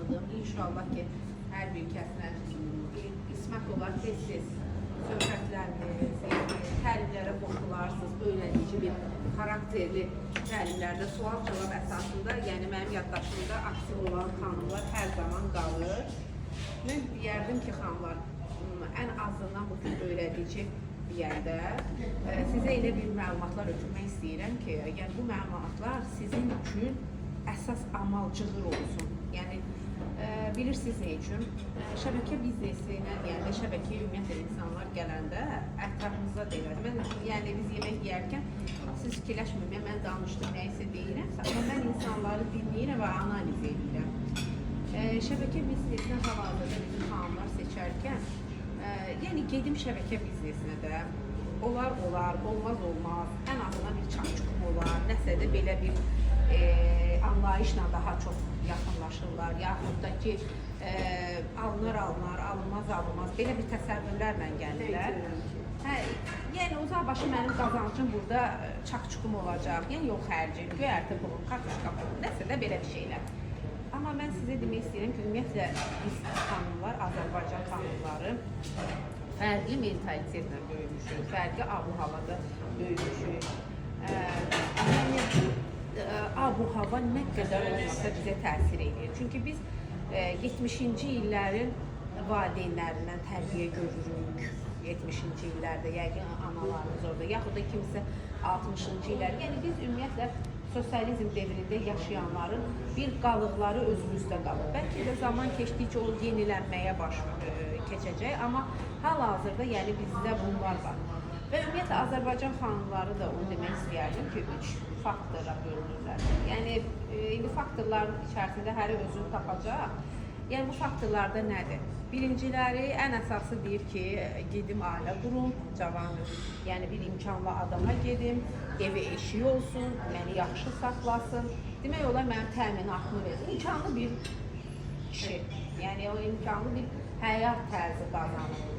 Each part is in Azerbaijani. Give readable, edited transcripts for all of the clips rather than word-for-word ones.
tanıdım. İnşallah ki, hər bir kəslə qismət olar tez-tez söhbətləriniz, yəni təlimlərə qoşularsınız, öyrədici bir xarakterli təlimlərdə sual-cavab əsasında, yəni mənim yaddaşımda aktiv olan xanımlar hər zaman qalır. Mən deyərdim ki, xanımlar, ən azından bu gün öyrədici deyəndə sizə elə bir məlumatlar ötürmək istəyirəm ki, yəni bu məlumatlar sizin üçün əsas amal cığır olsun. Yəni bilirsiniz nə üçün? Şəbəkə biznesi ilə, yəni şəbəkəyə ümumiyyətlə insanlar gələndə ətrafımızda da elədir. Mən yəni biz yemək yeyərkən siz fikirləşməyin, mən danışdım, nə isə deyirəmsə, amma mən insanları dinləyirəm və analiz edirəm. Şəbəkə biznesinə hal-hazırda bizim xanımlar seçərkən, yəni gedim şəbəkə biznesinə də, olar olar, olmaz olmaz, ən azından bir çapçukum olar, nəsə də belə bir anlayışla daha çox yaxınlaşırlar, yaxud da ki, alınar alınar, alınmaz alınmaz, belə bir təsəvvürlərlə gəlirlər. Hə, yəni uzaq başı mənim qazancım burada çaqçukum olacaq, yəni yol xərcim, göyərti pulum, kartoşka pulum, nəsə də belə bir şeylər. Amma mən sizə demək istəyirəm ki, ümumiyyətlə biz xanımlar, Azərbaycan xanımları fərqli mentalitetlə böyümüşük, fərqli abu-havada böyümüşük. Yəni bu abu-hava nə qədər olmasa bizə təsir edir. Çünki biz 70-ci illərin valideynlərindən tərbiyə görürük. 70-ci illərdə yəqin analarımız orada, yaxud da kimsə 60-cı illər. Yəni biz ümumiyyətlə sosializm devrində yaşayanların bir qalıqları özümüzdə qalır. Bəlkə də zaman keçdikcə o yenilənməyə baş keçəcək, amma hal-hazırda yəni bizdə bunlar var. Və ümumiyyətlə Azərbaycan xanımları da onu demək istəyərdim ki, 3 faktora bölünürlər. Yəni indi faktorların içərisində həri özünü tapacaq. Yəni bu faktorlarda nədir? Birinciləri ən əsası deyir ki, gedim ailə qurum, cavan, yəni bir imkanlı adama gedim, evi eşiyi olsun, məni yaxşı saxlasın. Demək olar mənim təminatımı versin. İmkanlı bir kişi, yəni o imkanlı bir həyat tərzi qazanır.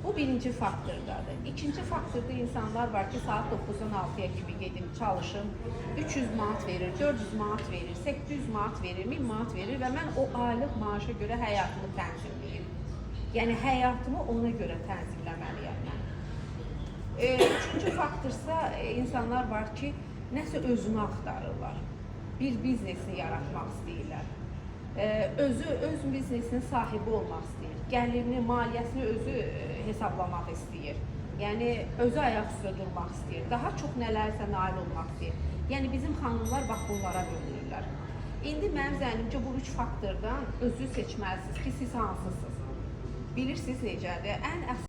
Bu birinci faktordadır. İkinci faktorda insanlar var ki, saat 9-dan 6-ya kimi gedim, çalışım, 300 manat verir, 400 manat verir, 800 manat verir, 1000 manat verir və mən o aylıq maaşa görə həyatımı tənzimləyim. Yəni həyatımı ona görə tənzimləməliyəm mən. Üçüncü faktorsa insanlar var ki, nəsə özünü axtarırlar. Bir biznesi yaratmaq istəyirlər. Özü öz biznesinin sahibi olmaq istəyir. Gəlirini, maliyyəsini özü hesablamaq istəyir. Yəni özü ayaq üstə durmaq istəyir. Daha çox nələrsə nail olmaq istəyir. Yəni bizim xanımlar bax bunlara bölünürlər. İndi mənim zənnimcə bu üç faktordan özü seçməlisiniz ki, siz hansısınız. Bilirsiniz necədir? Ən əsas